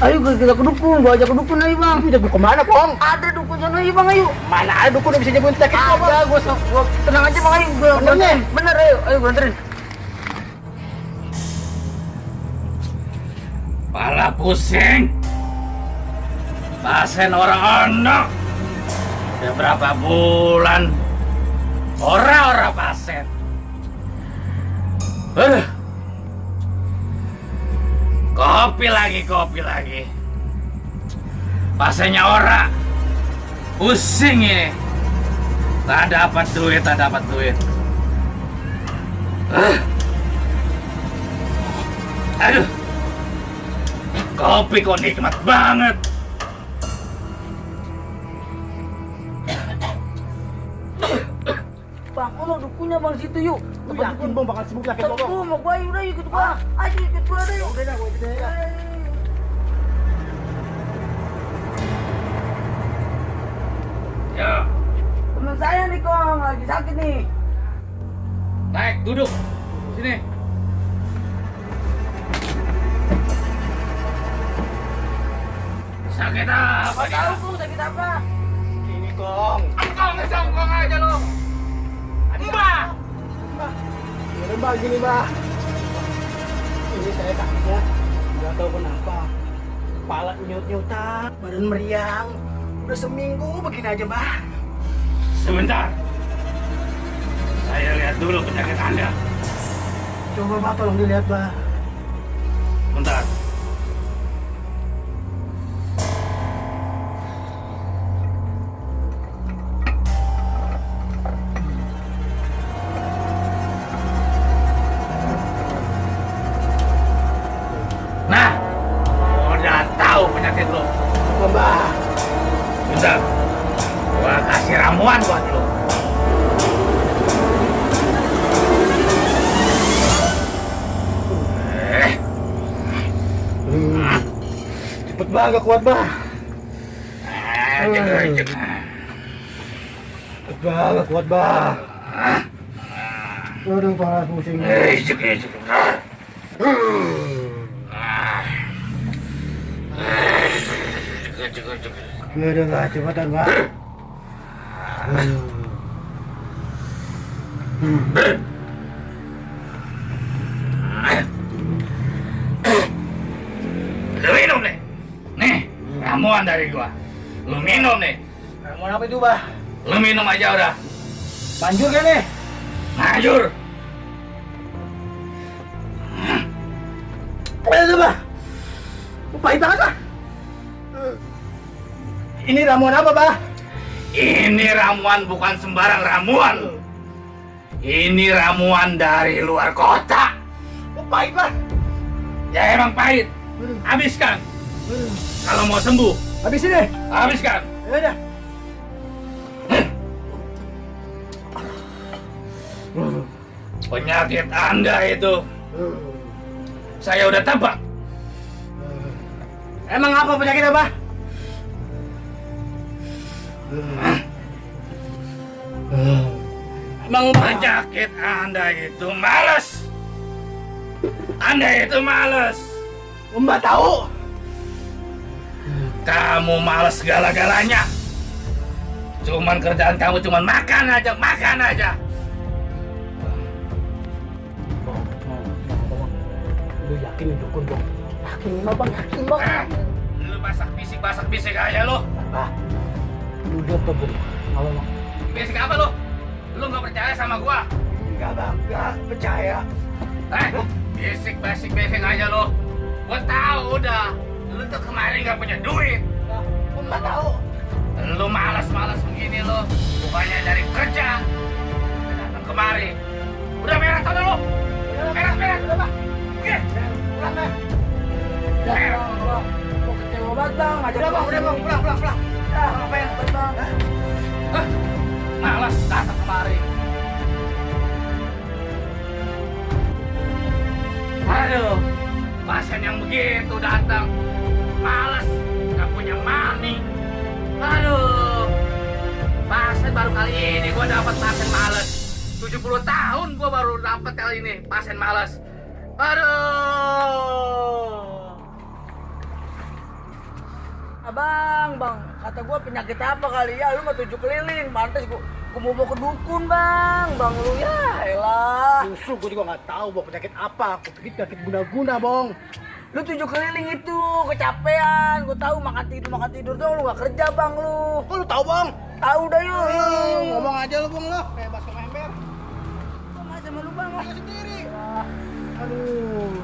Ayo kita ke dukun, gua ajak ke dukun ayo bang. Jago kemana, Pong? Ada dukun sana ayo bang, ayo. Mana ada dukun yang bisa nyembuhin sakit gua, Bang? Ada, gua tenang aja bang, ayo. Bener nih? Bener, ayo gua anterin. Pala pusing. Pasien orang ono. Udah berapa bulan orang pasien. Kopi lagi. Pasiennya ora. Pusing ini. Tak dapat duit. Aduh. Kopi kok nikmat banget. Bang, ono dukunnya bang situ yuk. Lu yakin, Bang, bakal sembuh sakit lo, Bang? Tuh, mau gua udah ikut gua. Ayo ikut gua deh. Udah dah, gua ikut ya. Ya, Temen saya nih Kong, lagi sakit nih. naik duduk. Sini. Sakit apa Tahu dia? Kong sakit apa? Ini, Kong. Songkong aja lo. Mbak. Ini, Mbak, gini, Mbak. Ini saya sakitnya nggak tahu kenapa. Kepala nyut-nyutan, badan meriang. Udah seminggu begini aja, Mbak. Sebentar. Saya lihat dulu penyakit Anda. Coba, Mbak, tolong dilihat, Mbak. Bentar. Nah, udah tahu penyakit lo. Mbak. Bentar. Gua kasih ramuan buat lo. Cepet banget, kuat, Mbak. Cek. Cepet banget, kuat, Mbak. Aduh, parah pusing. Cek. Udah nggak cepetan, Mbak. Lu minum nih. Nih, ramuan dari gua. Lu minum nih. Mau apa itu, Mbak? Lu minum aja udah. Manjur kan nih? Manjur. Apa itu, Mbak? Pahit banget, Mbak. Ini ramuan apa, Mbak? Ini ramuan bukan sembarang ramuan. Ini ramuan dari luar kota. Pahit, Mbak. Ya emang pahit. Habiskan. Kalau mau sembuh, Habis ini. habiskan. Ya udah. Penyakit Anda itu saya udah tebak. Emang apa penyakitnya, Mbak? Emang Penyakit Anda itu malas. Anda itu malas. Mbak tahu? Kamu malas segala-galanya. Cuman kerjaan kamu cuman makan aja. Lu yakin nih dukun, Bang? Yakin, Bang? Yakin, Bang? Lu masak bisik aja lu. Mbak, lu lihat tuh, Bang. Kalau Bang. Bisik apa lu? Lu nggak percaya sama gua? Enggak, Bang. Enggak percaya. Bisik aja lu. Gua tahu udah. Lu tuh kemarin nggak punya duit. Mbak tahu. Lu malas begini lu. Bukannya nyari kerja. Datang kemari. Udah merah sana lu. Merah. Udah, Bang. Oke. Pulang, Bang. Merah. Gua kecewa banget bang, ngajak Udah, Bang. Udah, Bang. Pulang. Ya, ngapain bang? Malas datang kemari. Aduh, pasien yang begitu datang, malas, nggak punya money. Aduh, pasien baru kali ini gua dapat pasien malas. 70 tahun gua baru dapat kali ini pasien malas. Aduh. Bang, kata gua penyakit apa kali ya? Lu mah 7 keliling, pantas gua mau bawa ke dukun, Bang lu ya, elah. Justru gue juga nggak tahu Bong penyakit apa. Aku pikir penyakit guna-guna Bong. Lu 7 keliling itu kecapean, gua tahu makan tidur dong, lu nggak kerja Bang lu. Kok lu tahu Bong? Tahu dah yuk. Ngomong aja lu Bong lo, kayak bakso ember. Sama sama lu Bang. Ayo sendiri. Aduh.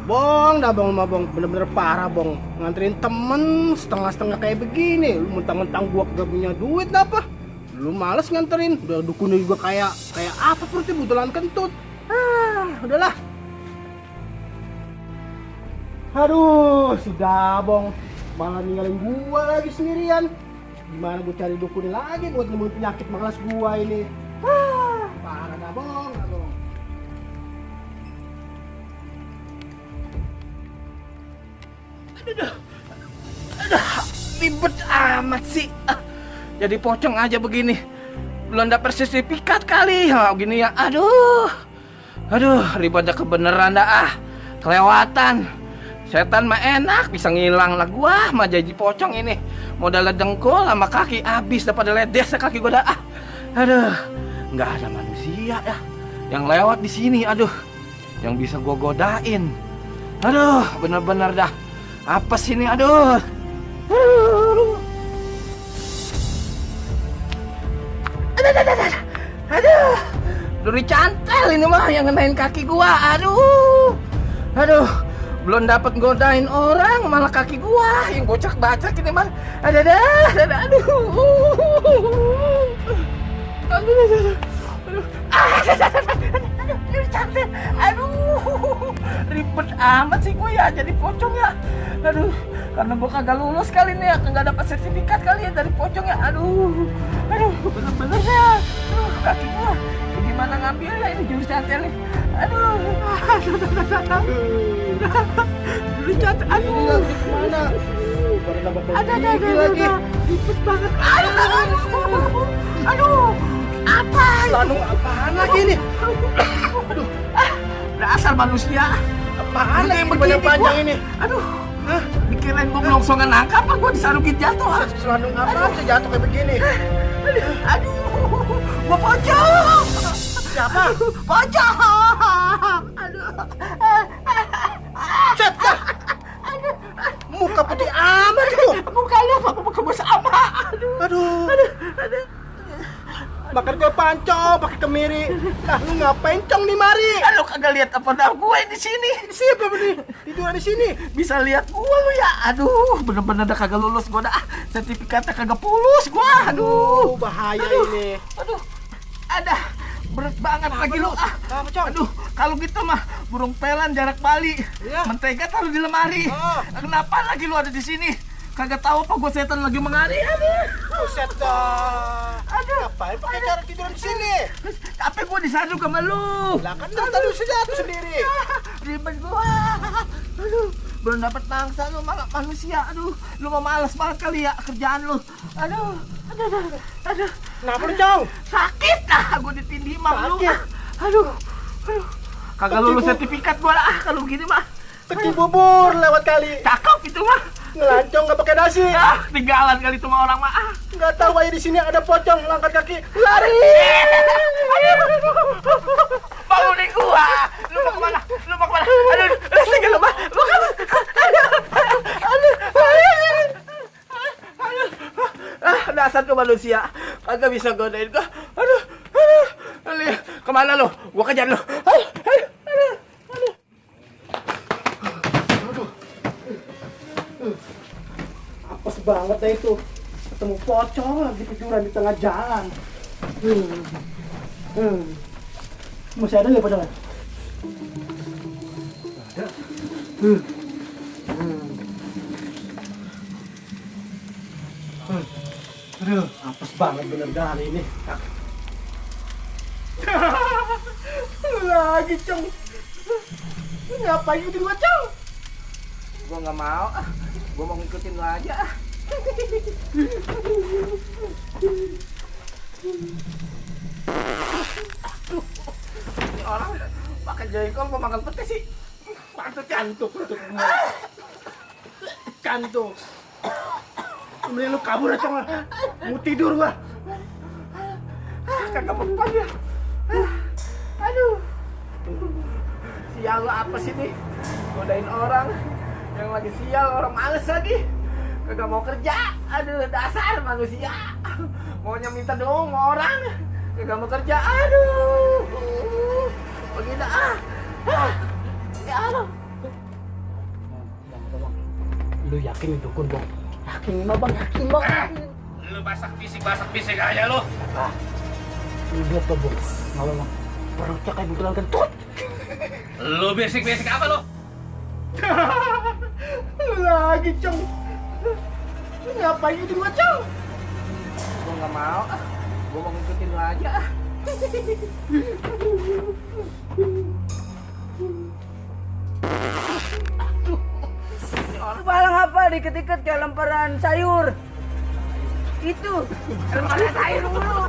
Bong, dah Bong, Bong, bener-bener parah Bong. Nganterin temen setengah-setengah kayak begini. Lu mentang-mentang gua gak punya duit apa? Lu males nganterin. Udah dukunnya juga kayak apa perutnya butulan kentut. Udahlah. Aduh, sudah Bong. Malah ninggalin gua lagi sendirian. Gimana gua cari dukun lagi buat nemuin penyakit malas gua ini. Parah dah Bong, Bong. Aduh, ribet amat sih. Jadi pocong aja begini. Belum dapat sertifikat kali. Gini ya. Aduh, ribetnya kebeneran dah. Kelewatan. Setan mah enak, bisa ngilang lah. Gua mah jadi pocong ini. Modal dengkul sama kaki habis, daripada ledes kaki gua dah. Aduh, nggak ada manusia ya yang lewat di sini. Aduh, yang bisa gua godain. Aduh, bener-bener dah. Apa sih ini? Aduh. Aduh. Duri cantel ini mah yang ngenain kaki gua. Aduh. Belum dapat godain orang malah kaki gua yang bocak-bacak ini mah. Aduh. Ribet amat sih gue ya jadi pocong ya. Aduh, karena gue kagak lulus kali ini ya, kagak dapat sertifikat kali ya dari pocong ya. Aduh, bener-bener ya. Kaki gue gimana ngambilnya ini jurus cantel nih. Aduh, jurus cantel. Aduh, Mana? ada lagi. Ribet banget. Aduh. Apa? Lalu apaan lagi nih? Dasar manusia. Apaan lagi yang banyak begini panjang gua? ini? Aduh, dikirain gua melongsongan nangka apa gua disarungin jatuh. Selandung apa bisa jatuh kayak begini? Aduh, gua pocong. Siapa? Pocong. Aduh. Cet dah. Muka putih amat itu. Mukanya muka bos sama. Aduh. Bakar gue pancong, pakai kemiri. Nah, lu ngapain cong di mari? Lu kagak lihat apa dah gue di sini. Siapa ini? Tiduran di sini. Bisa lihat gua lu ya. Aduh, bener-bener dah kagak lulus gua dah. Sertifikatnya kagak pulus gua. Aduh, bahaya ini. Aduh. Ada berat banget lagi lu. Apa, Cong? Aduh, kalau gitu mah burung pelan jarak bali. Iya. Mentega taruh di lemari. Oh. Kenapa lagi lu ada di sini? Kagak tahu apa gua setan lagi mengari. Aduh. Buset dah. Aduh. Ngapain pakai cara tiduran di sini? Tapi gua disaduk sama lu. Lah kan tadi udah jatuh sendiri. Ribet gua. Aduh, belum dapat mangsa lu malah manusia. Aduh, lu mau malas banget kali ya kerjaan lu. Aduh. Kenapa lu, Cong? Sakit lah, gua ditindih mah lu. Sakit? Aduh. Kagak lulus sertifikat gua lah kalau gini mah. Peti bubur lewat kali. Cakep itu mah. Ngelancong nggak pakai nasi. Tinggalan kali itu mah orang mah. Nggak tahu aja di sini ada pocong, angkat kaki, lari. Bangunin gua. Lu mau kemana? Aduh, tinggal lu mah. Lu kan. Dasar tuh manusia. Kagak bisa godain gua. Aduh. Kemana lu? Gua kejar lu. Apes banget ya itu. Ketemu pocong lagi tiduran di tengah jalan. Masih ada nggak pocongnya? Ada. Aduh, apes banget bener dah hari ini. Lagi, Cong. Ngapain ikutin gua, Cong? Gua nggak mau. Gua mau ngikutin lu aja. Ini orang pakai jengkol mau makan pete sih. Pantut cantuk. Kantuk. Mending lu kabur aja mah. Mau tidur gua. Kagak mempan ya. Aduh. Sial lu apa sih nih? Godain orang yang lagi sial, orang males lagi. Kagak mau kerja. Aduh, dasar manusia. Maunya minta doang sama orang. Kagak mau kerja. Aduh. Begini ya Allah. Bang. Lu yakin itu dukun, Bang? Yakin mah, Bang. Yakin, Bang. Lu basak bisik aja lu. Lu lihat tuh, Bang. Malah, Bang. Perutnya kayak buntelan kentut. Lu bisik apa lu? Lu lagi, Cong. Lu ngapain itu gua, Cong? Gua nggak mau. Gua mau ngikutin lu aja. Lu balang apa diket-iket kayak lemparan sayur? Itu lemparan sayur mulu.